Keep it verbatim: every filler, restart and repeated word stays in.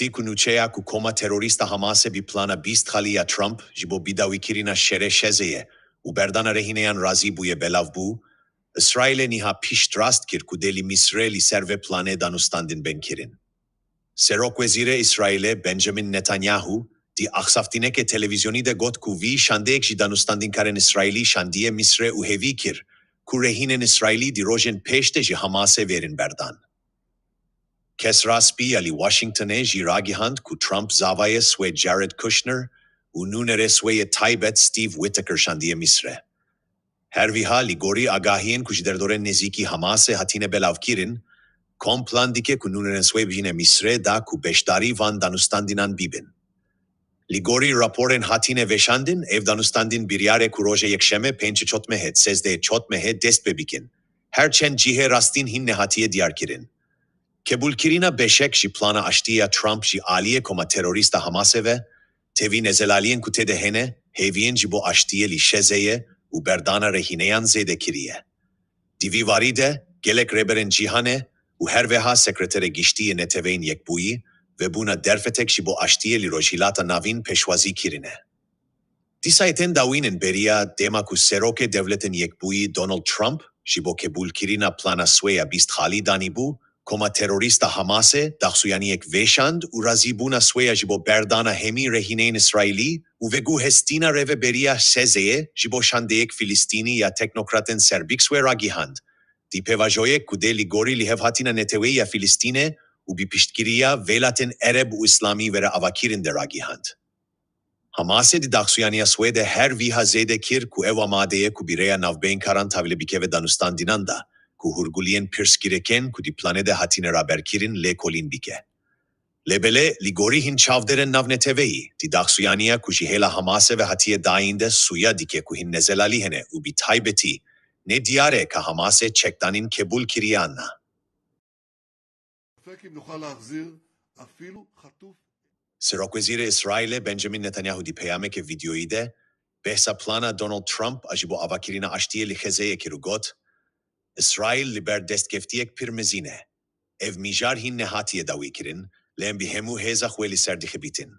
Piştî ku nûçeya ku koma terorîst a Hamasê bi plana bîst xalî ya Trump ji bo bidawîkirina şerê şezê ye û berdana rehîneyan razî bûye belav bû, Îsraîlê niha piştrast kir ku dê li Misrê li ser vê planê danûstandin bên kirin. Serokwezîrê Îsraîlê Benjamin Netanyahu di axsaftinekê televîzyonî de got ku vî şandeyek ji danûstandinkarên Îsraîlî şandiye Misrê û hêvî kir ku rehînên Îsraîlî di rojên pêş de ji Hamasê vêrin berdan. Kesra Spî ya li Washingtonê jî ragihand ku Trump zavayê swê Jared Kushner û nûnerê swê yê taybet Steve Whitaker şandiye Misrê. Her wiha li gorî agahiyên ku ji derdorên nêzîkî Hamasê hatine belavkirin, kom plan dike ku nûnerên swê bihîne Misrê da ku beşdarî van danûstandinan bibin. Li gorî raporên hatine veşandin, ev danûstandin biryar e ku rojê Yekşemê pêncê Çotmehê, sezdehê Çotmehê dest pê bikin. Her çend cihê rastîn hîn nehatiye diyarkirin. Qebûlkirina beşek ji plana aştî ya Trump ji aliyê koma terorîst a Hamasê ve, tevî nezelaliyên ku tê de hene, hêviyên ji bo aştiyê li şezê ye û berdana rehîneyan zêde kiriye. Di vî warî de gelek rêberên cîhanê û her wiha Sekreterê Giştî yê Neteweyên Yekbûyî vebûna derfetek ji bo aştiyê li Rojhilata Navîn pêşwazî kirine. Dîsa yê tên dawîn in beriya dema ku Serokê Dewletên Yekbûyî Donald Trump ji bo qebûlkirina plana swê ya bîst xalî danîbû, koma terorîst a Hamasê daxuyaniyek veşand û razîbûna swê ya ji bo berdana hemî rehîneyên Îsraîlî û veguhestina rêveberiya şezê ye ji bo şandeyek Filistînî ya teknokratên serbik swê ragihand. Di pêvajoyek ku dê li gorî lihevhatina neteweyî ya Filistînê û bi piştgiriya welatên Ereb û Îslamî were avakirin de ragihand. Hamasê di daxuyaniya swê de her wiha zêde kir ku ew amade ye ku bi rêya navbeyinkaran tevlî bikeve danûstandinan da ku hûrguliyên pirsgirêkên ku di planê de hatine raberkirin lêkolîn bike. Lê belê li gorî hin çavdêrên navneteweyî, di daxuyaniya ku ji hêla Hamasê ve hatiye dayîn de sûya dike ku hin nezelalî hene û bi taybetî ne diyar e ka Hamasê çekdanîn qebûl kiriye an na. Serokwezîrê Îsraîlê Benjamin Netanyahu di peyameke vîdeoyî de behsa plana Donald Trump a ji bo avakirina aştiyê li xezeyê kir û got, Îsraîl li ber destkeftiyek pir mezin e. Ev mijar hîn nehatiye dawîkirin, lê em bi hemû hêza xwe li ser dixebîtin.